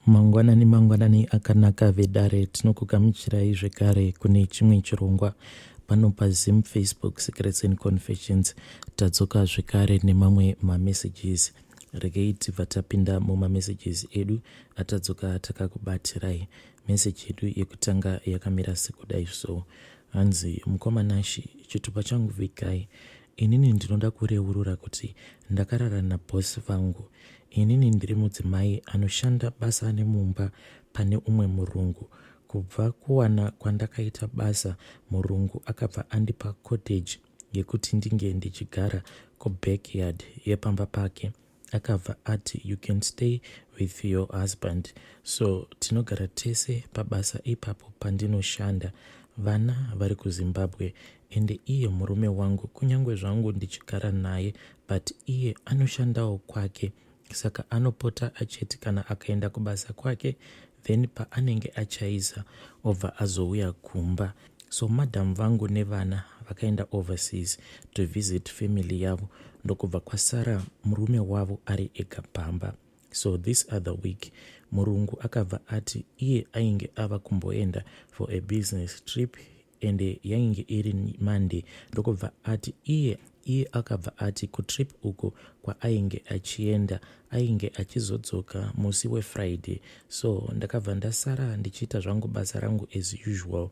Mangwanani mangwanani akanaka vedare tinokugamuchirai zvekare kune chimwe chirongwa pano paZim Facebook Secrets and Confessions. Tadzoka zvekare nemamwe mamessages. Regei tibva tapinda mumamessages edu atadzoka takakubatirai. Message yedu yekutanga yakamira sekudai so. Hanzi mukoma Nashi chitupa changu vigai. Inini ndinoda kureurura kuti ndakarara naboss vangu. Inini ndiri mudzimai anoshanda basa nemumba pane umwe murungu. Kubva kuwana kwandakaita basa murungu akabva andipa cottage yekuti ndinge ndichigara kubackyard yepamba pake. Akabva ati you can stay with your husband. So tinogara tese pabasa ipapo pandinoshanda. Vana vari kuZimbabwe ende iye murume wangu kunyange zvangu ndichigara naye but iye anoshandawo kwake saka anopota achiti kana akaenda kubasa kwake then paanenge achaisa obva azouya kumba. So madam vangu nevana vakaenda overseas to visit family yavo ndokubva kwasara murume wavo ari ega pamba. So this other week murungu akabva ati iye ainge ava kumboenda for a business trip ende yainge iri Monday ndokubva ati iye iye akabva ati kutrip uku kwaainge achienda ainge achizodzoka musi weFriday. So ndakabva ndasara ndichiita zvangu basa rangu as usual.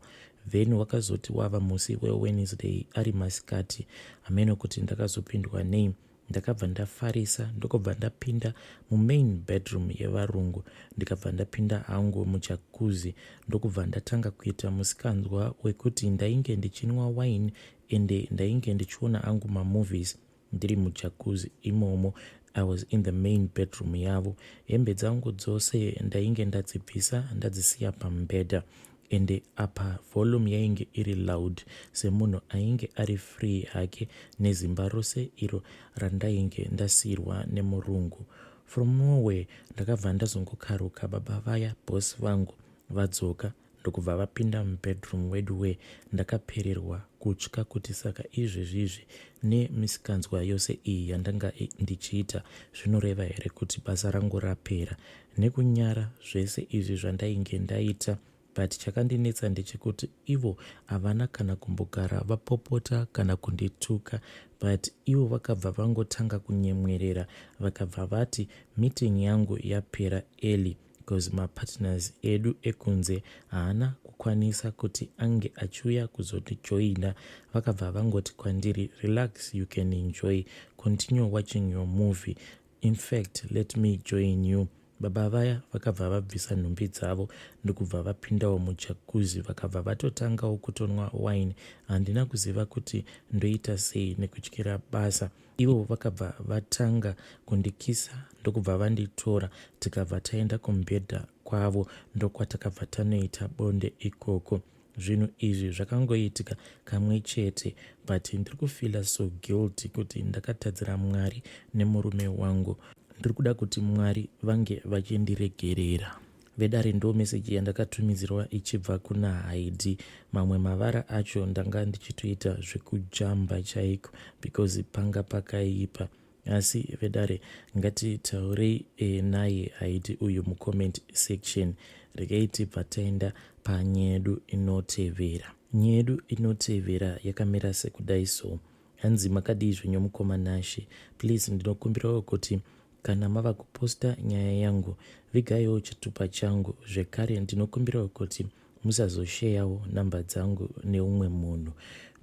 Then wakazoti wava musi weWednesday ari masikati hameno kuti ndakazopindwa nei Ndakabva ndafarisa ndokubva ndapinda mumain bedroom yevarungu ndikabva ndapinda hangu mujakuzi ndokubva ndatanga kuita musikanzwa wekuti ndainge ndichinwa wine ende ndainge ndichiona hangu mamovies ndiri mujakuzi imomo. I was in the main bedroom yavo. Hembe dzangu dzose ndainge ndadzibvisa ndadzisiya pamubhedha. Ende apa volume yainge iri loud semunhu ainge ari free hake nezimba rose iro randainge ndasiirwa nemurungu. From nowhere ndakabva ndazongokaruka baba vaya boss vangu vadzoka ndokubva vapinda mubedroom weduwee ndakapererwa kutya kuti saka izvezvizvi nemisikanzwa yose iyi yandanga ndichiita zvinoreva here kuti basa rangu rapera nekunyara zvese izvi zvandainge ndaita but chakandinetsa ndechekuti ivo havana kana kumbogara vapopota kana kundituka but ivo vakabva vangotanga kunyemwerera vakabva vati meeting yangu yapera early bcause mapartners edu ekunze haana kukwanisa kuti ange achiuya kuzotijoina vakabva vangoti kwandiri relax you can enjoy continue watching your movie Infact let me join you. Baba vaya vakabva vabvisa nhumbi dzavo ndokubva vapindawo mujacuzzi vakabva vatotangawo kutonwa wine. Handina kuziva kuti ndoita sei nekutyira basa. Ivo vakabva vatanga kundikisa ndokubva vanditora tikabva taenda kumubhedha kwavo ndokwatakabva tanoita bonde ikoko. Zvinhu izvi zvakangoitika kamwe chete but ndiri kufeela so guilty kuti ndakatadzira Mwari nemurume wangu. Ndiri kuda kuti Mwari vange vachindiregerera. Vedare ndo message yandakatumidzirwa ichibva kuna Haidi. Mamwe mavara acho ndanga ndichitoita zvekujamba chaiko because panga pakaipa. Asi vedare ngatitaurei e, naye Haidi uyu mucomment section. Regai tibva taenda panyedu inotevera. Nyedu inotevera yakamira sekudai so. Hanzi makadii zvenyu mukoma Nashe. Please ndinokumbirawo kuti kana mava kuposta nyaya yangu vigaiwo chitupa changu zvekare ndinokumbirawo kuti Musazosheyawo number dzangu neumwe munhu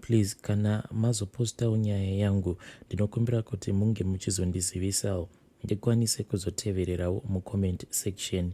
please. Kana mazopostawo nyaya yangu ndinokumbira kuti munge muchizondizivisawo ndikwanise kuzotevererawo mucomment section.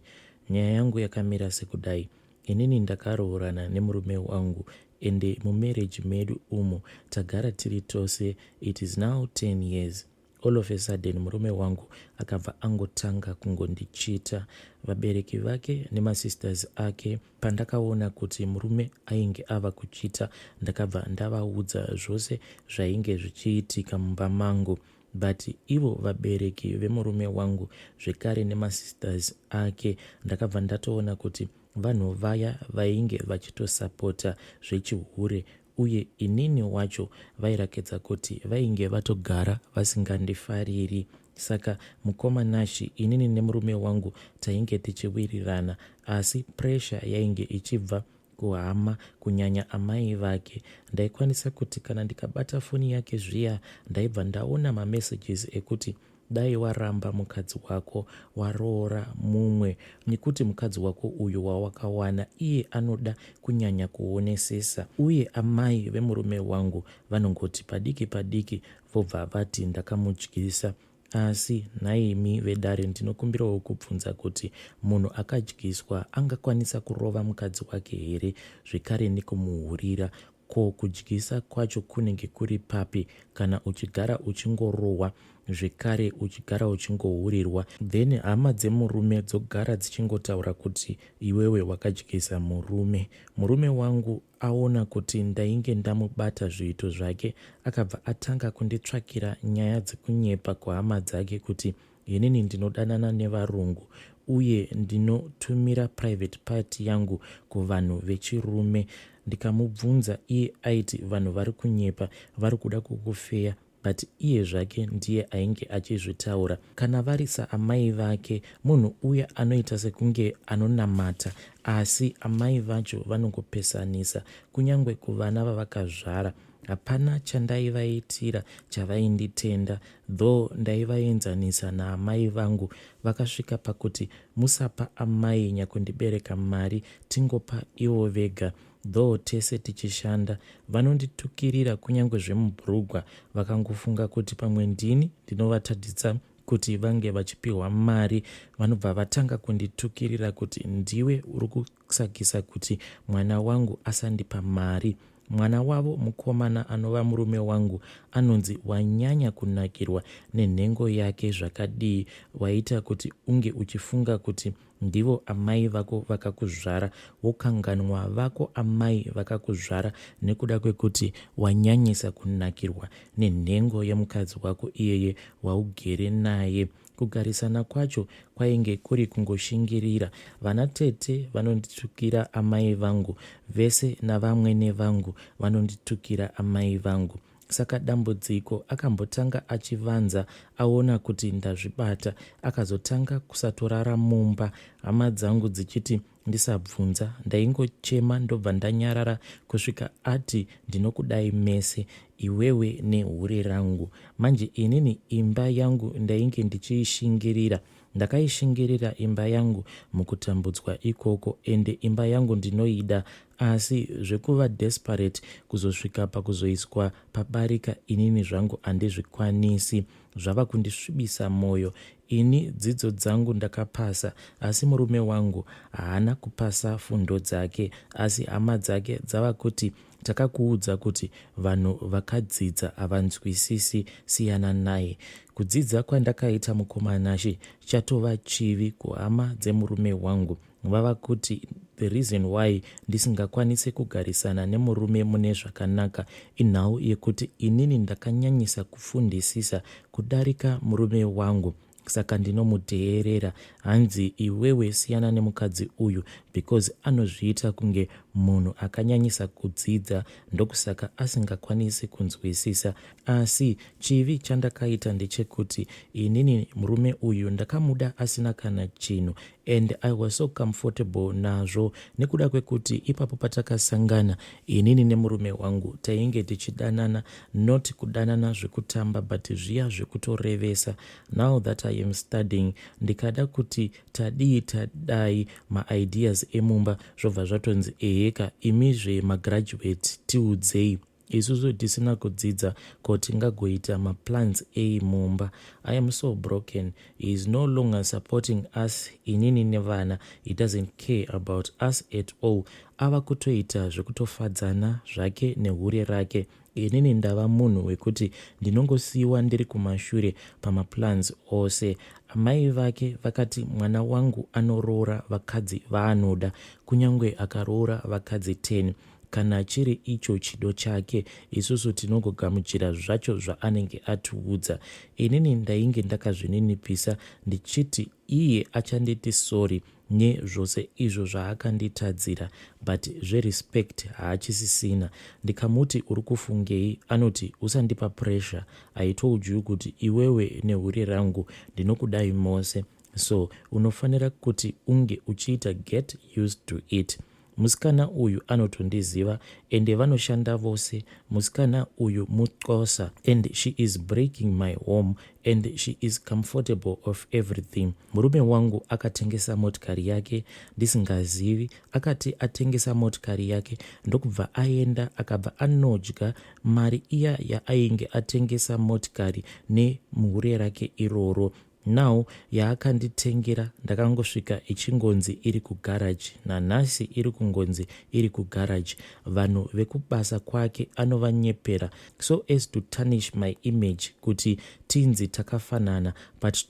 Nyaya yangu yakamira sekudai. Inini ndakaroorana nemurume wangu ende mumarriage medu umu tagara tiri tose it is now 10 years. All of a sudden murume wangu akabva angotanga kungondichita. Vabereki vake nemasisters ake pandakaona kuti murume ainge ava kuchita ndakabva ndavaudza zvose zvainge zvichiitika mumba mangu. But ivo vabereki vemurume wangu zvekare nemasisters ake ndakabva ndatoona kuti vanhu vaya vainge vachitosapota zvechihure uye inini wacho vairakidza kuti vainge vatogara vasingandifariri. Saka mukoma Nashy inini nemurume wangu tainge tichiwirirana asi pressure yainge ichibva kuhama kunyanya amai vake. Ndaikwanisa kuti kana ndikabata foni yake zviya ndaibva ndaona mamessages ekuti dai waramba mukadzi wako waroora mumwe nekuti mukadzi wako uyu wawakawana iye anoda kunyanya kuonesesa uye amai vemurume wangu vanongoti padiki padiki vobva vati ndakamudyisa. Asi nhaimi vedare ndinokumbirawo kubvunza kuti munhu akadyiswa angakwanisa kurova mukadzi wake here zvekare nekumuhurira? Ko kudyisa kwacho kunenge kuri papi kana uchigara uchingorohwa zvekare uchigara uchingohurirwa then hama dzemurume dzogara dzichingotaura kuti iwewe wakadyisa murume. Murume wangu Aona kuti ndainge ndamubata zviito zvake akabva atanga kunditsvakira nyaya dzekunyepa kuhama dzake kuti inini ndinodanana nevarungu uye ndinotumira private part yangu kuvanhu vechirume. Ndikamubvunza iye aiti vanhu vari kunyepa vari kuda kukufeya but iye zvake ndiye ainge achizvitaura. Kana vari saamai vake munhu uya anoita sekunge anonamata asi amai vacho vanongopesanisa kunyangwe kuvana vavakazvara. Hapana chandaivaitira chavainditenda though ndaivaenzanisa naamai vangu vakasvika pakuti musapa amai nyakundibereka mari tingopa ivo vega Though tese tichishanda vanonditukirira kunyange zvemubhurugwa vakangofunga kuti pamwe ndini ndinovatadzisa kuti vange vachipihwa mari vanobva vatanga kunditukirira kuti ndiwe uri kusakisa kuti mwana wangu asandipa mari. Mwana wavo mukomana anova murume wangu anonzi wanyanya kunakirwa nenhengo yake zvakadii waita kuti unge uchifunga kuti Ndivo amai vako vakakuzvara wokanganwa vako amai vakakuzvara nekuda kwekuti wanyanyisa kunakirwa nenhengo yemukadzi wako iyeye waugere naye. Kugarisana kwacho kwainge kuri kungoshingirira. Vana tete vanonditukira amai vangu vese navamwene vangu vanonditukira amai vangu. Saka dambudziko akambotanga achivanza aona kuti ndazvibata akazotanga kusatorara mumba hama dzangu dzichiti ndisabvunza ndaingochema ndobva ndanyarara kusvika ati ndinokudai mese iwewe nehure rangu manje inini imba yangu ndainge ndichiishingirira Ndakaishingirira imba yangu mukutambudzwa ikoko ende imba yangu ndinoida asi zvekuva desperate kuzosvika pakuzoiswa pabarika inini zvangu handizvikwanisi. Zvava kundisvibisa moyo. Ini dzidzo dzangu ndakapasa asi murume wangu haana kupasa fundo dzake asi hama dzake dzava kuti Takakuudza kuti vanhu vakadzidza havanzwisisi siyana naye. Kudzidza kwandakaita mukoma Nashe chatova chivi kuhama dzemurume wangu. Vava kuti the reason why ndisingakwanise kugarisana nemurume mune zvakanaka inhau yekuti inini ndakanyanyisa kufundisisa kudarika murume wangu. Saka ndinomudheerera hanzi iwewe siyana nemukadzi uyu because anozviita kunge munhu akanyanyisa kudzidza ndokusaka asingakwanisi kunzwisisa. Asi chivi chandakaita ndechekuti inini murume uyu ndakamuda asina kana chinhu and I was so comfortable nazvo nekuda kwekuti ipapo patakasangana inini nemurume wangu tainge tichidanana not kudanana zvekutamba but zviya zvekutorevesa now that I am studying ndikada kuti tadii tadai maideas emumba zvobva zvatonzi eheka imizve magraduate tiudzei Isusu tisina kudzidza ko tingagoita maplans ei mumba. I am so broken. He is no longer supporting us inini nevana. He doesn't care about us at all. Ava kutoita zvekutofadzana zvake nehure rake. Inini ndava munhu wekuti ndinongosiiwa ndiri kumashure pamaplans ose. Amai vake vakati mwana wangu anoroora vakadzi vaanoda kunyange akaroora vakadzi 10. Kana chiri icho chido chake, isusu tinongogamuchira zvacho zvaanenge atiudza. Inini ndainge ndakazvininipisa ndichiti iye achanditi sorry. Nezvose izvo zvaakanditadzira but zverespect haachisisina. Ndikamuti uri kufungei anoti usandipa pressure, I told you kuti iwewe nehure rangu ndinokudai mose so unofanira kuti unge uchiita get used to it. Musikana uyu anotondiziva ende vanoshanda vose. Musikana uyu muxhosa and she is breaking my home and she is comfortable of everything. Murume wangu akatengesa motikari yake ndisingazivi. Akati atengesa motikari yake ndokubva aenda akabva anodya mari iya yaainge atengesa motikari nemuhure rake iroro. Now yaakanditengera ndakangosvika ichingonzi iri kugarage, nanhasi iri kungonzi iri kugarage. Vanhu vekubasa kwake anovanyepera so as to tarnish my image kuti tinzi takafanana, but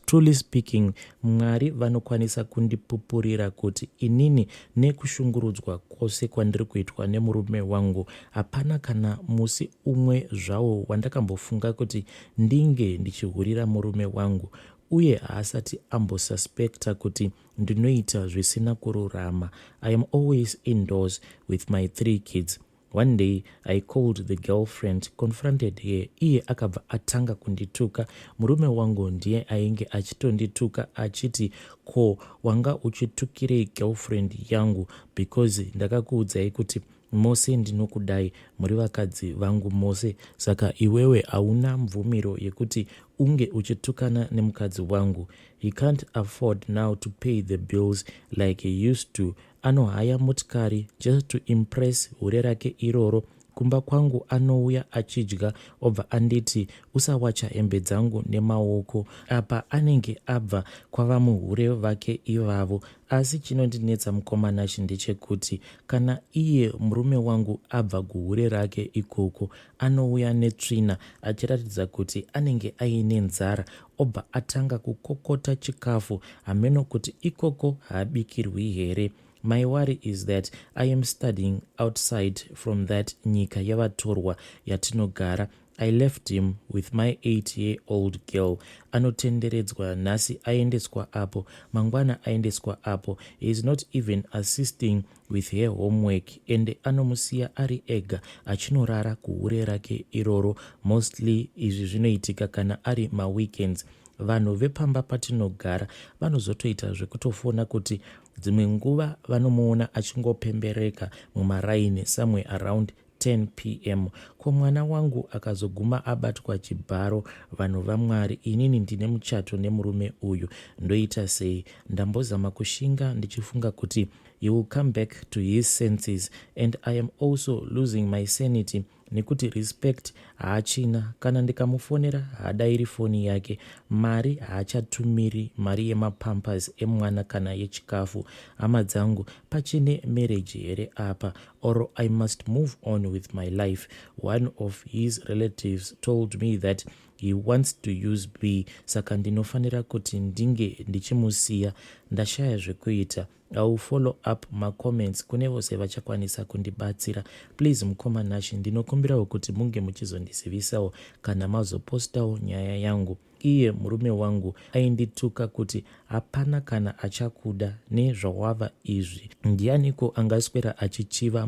truly speaking Mwari vanokwanisa kundipupurira kuti inini nekushungurudzwa kwose kwandiri kuitwa nemurume wangu, hapana kana musi umwe zvawo wandakambofunga kuti ndinge ndichihurira murume wangu, uye haasati ambosuspecta kuti ndinoita zvisina kururama. I am always indoors with my three kids. One day I called the girlfriend, confronted her. Iye akabva atanga kundituka. Murume wangu ndiye ainge achitondituka achiti, "Ko wanga uchitukirei girlfriend yangu? Because ndakakuudzai kuti mose ndinokudai, muri vakadzi vangu mose, saka iwewe hauna mvumiro yekuti unge uchitukana nemukadzi wangu." He can't afford now to pay the bills like he used to. Anohaya motikari just to impress hure rake iroro. Kumba kwangu anouya achidya obva anditi, "Usawacha hembe dzangu nemaoko." Apa anenge abva kwava muhure vake ivavo. Asi chinondinetsa, mukoma Nashi, ndechekuti kana iye murume wangu abva guhure rake ikoko, anouya netsvina achiratidza kuti anenge aine nzara, obva atanga kukokota chikafu. Hameno kuti ikoko haabikirwi here. My worry is that I am studying outside from that nyika yavatorwa yatinogara. I left him with my 8-year old girl. Anotenderedzwa, nhasi aendeswa apo, mangwana aendeswa apo. He is not even assisting with her homework and anomusiya ari ega achinorara kuhure rake iroro. Mostly izvi zvinoitika kana ari maweekends. Vanhu vepamba patinogara vanozotoita zvekutofona kuti dzimwe nguva vanomuona achingopembereka mumaraini somewhere around 10 p.m. Ko mwana wangu akazoguma abatwa chibharo, vanhu vaMwari, inini ndine muchato nemurume uyu, ndoita sei? Ndambozama kushinga ndichifunga kuti he will come back to his senses, and I am also losing my sanity nekuti respect haachina. Kana ndikamufonera haadairi foni yake. Mari haachatumiri, mari yemapampers emwana kana yechikafu. Hama dzangu, pachine marriage here apa, or I must move on with my life? One of his relatives told me that he wants to use me, saka ndinofanira kuti ndinge ndichimusiya. Ndashaya zvekuita. I will follow up macomments kune vose vachakwanisa kundibatsira. Please, mukoma Nashi, ndinokumbirawo kuti munge muchizondizivisawo kana mazopostawo nyaya yangu. Iye murume wangu aindituka kuti, "Hapana kana achakuda nezvawava izvi. Ndianiko angaswera achichiva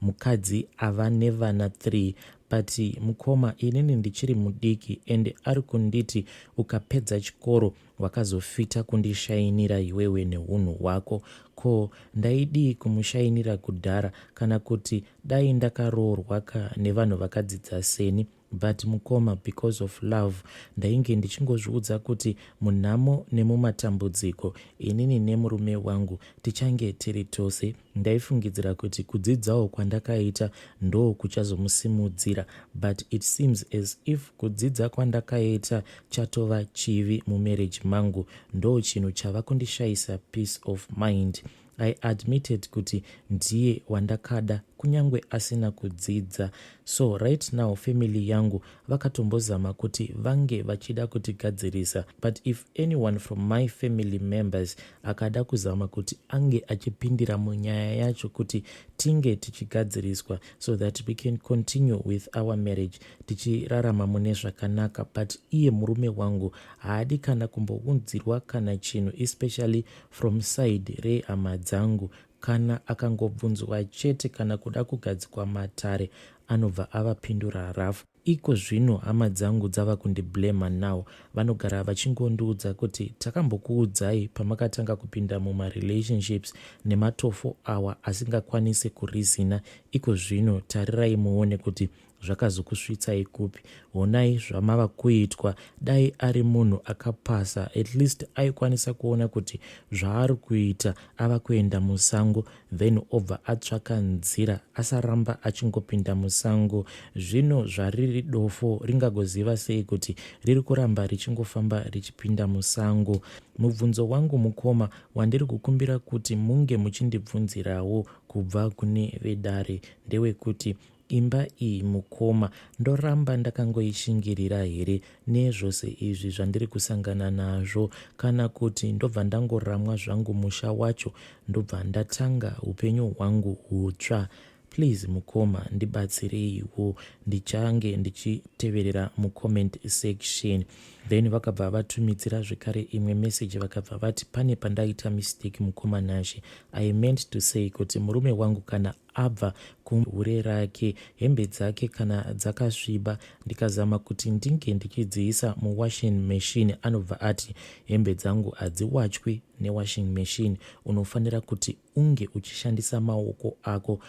mukadzi ava nevana 3?" But mukoma, inini ndichiri mudiki and ari kunditi, "Ukapedza chikoro wakazofita kundishainira iwewe neunhu hwako." Ko ndaidii kumushainira kudhara, kana kuti dai ndakaroorwa ka nevanhu vakadzidza seni? But mukoma, because of love, ndainge ndichingozviudza kuti munhamo nemumatambudziko inini nemurume wangu tichange tiri tose. Ndaifungidzira kuti kudzidzawo kwandakaita ndo kuchazomusimudzira, but it seems as if kudzidza kwandakaita chatova chivi mumarriage mangu. Ndo chinhu chava kundishayisa peace of mind. I admitted kuti ndiye wandakada. Kunyange asina kudzidza. So right now family yangu vakatombozama kuti vange vachida kutigadzirisa, but if anyone from my family members akada kuzama kuti ange achipindira munyaya yacho kuti tinge tichigadziriswa so that we can continue with our marriage, tichirarama mune zvakanaka, but iye murume wangu haadi kana kumbounzirwa kana chinhu, especially from side rehama dzangu. Kana akangobvunzwa chete kana kuda kugadzikwa matare, anobva avapindura rafu. Iko zvino hama dzangu dzava kundiblema now. Vanogara vachingondiudza kuti, "Takambokuudzai pamakatanga kupinda mumarelationships nematofo awa asingakwanisi kurizina. Iko zvino tarirai muone kuti zvakazokusvitsai kupi. Honai zvamava kuitwa." Dai ari munhu akapasa, at least aikwanisa kuona kuti zvaari kuita ava kuenda musango, then obva atsvaka nzira asaramba achingopinda musango. Zvino zvariri dofo, ringagoziva sei kuti riri kuramba richingofamba richipinda musango? Mubvunzo wangu, mukoma, wandiri kukumbira kuti munge muchindibvunzirawo kubva kune vedare ndewekuti, imba iyi, mukoma, ndoramba ndakangoishingirira here nezvose izvi zvandiri kusangana nazvo, kana kuti ndobva ndangoramwa zvangu musha wacho, ndobva ndatanga upenyu hwangu hutsva? Please mukoma, ndibatsireiwo. Ndichange ndichiteverera mucomment section. Then vakabva vatumidzira zvekare imwe message, vakabva vati, "Pane pandaita mistake, mukoma Nashe. I meant to say kuti murume wangu kana abva kuhure rake, hembe dzake kana dzakasviba, ndikazama kuti ndinge ndichidziisa muwashing machine, anobva ati, 'Hembe dzangu hadziwachwi newashing machine, unofanira kuti unge uchishandisa maoko ako.'"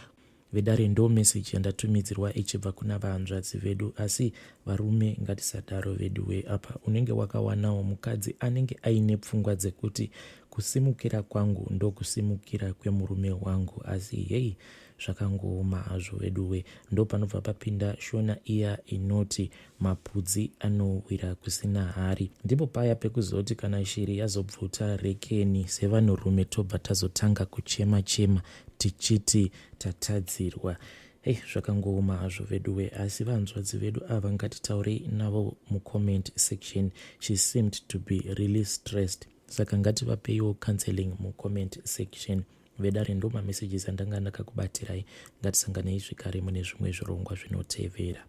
Vedare, ndo meseji yandatumidzirwa ichibva kuna vahanzvadzi vedu. Asi varume, ngatisadaro veduwe. Apa unenge wakawanawo mukadzi anenge aine pfungwa dzekuti kusimukira kwangu ndokusimukira kwemurume wangu, asi hei, zvakangooma hazvo veduwe. Ndo panobva papinda Shona iya inoti mapudzi anowira kusina hari. Ndipo paya pekuzoti kana shiri yazobvuta rekeni, sevanhurume tobva tazotanga kuchema chema tichiti tatadzirwa. Hei, zvakangooma hazvo veduwe. Asi vanzvadzi vedu ava, ngatitaurei navo mucomment section. She seemed to be really stressed, saka ngativapeiwo counseling mucomment section. Vedare, ndo mamessages andanga ndakakubatirai. Ngatisanganei zvekare mune zvimwe zvirongwa zvinotevera.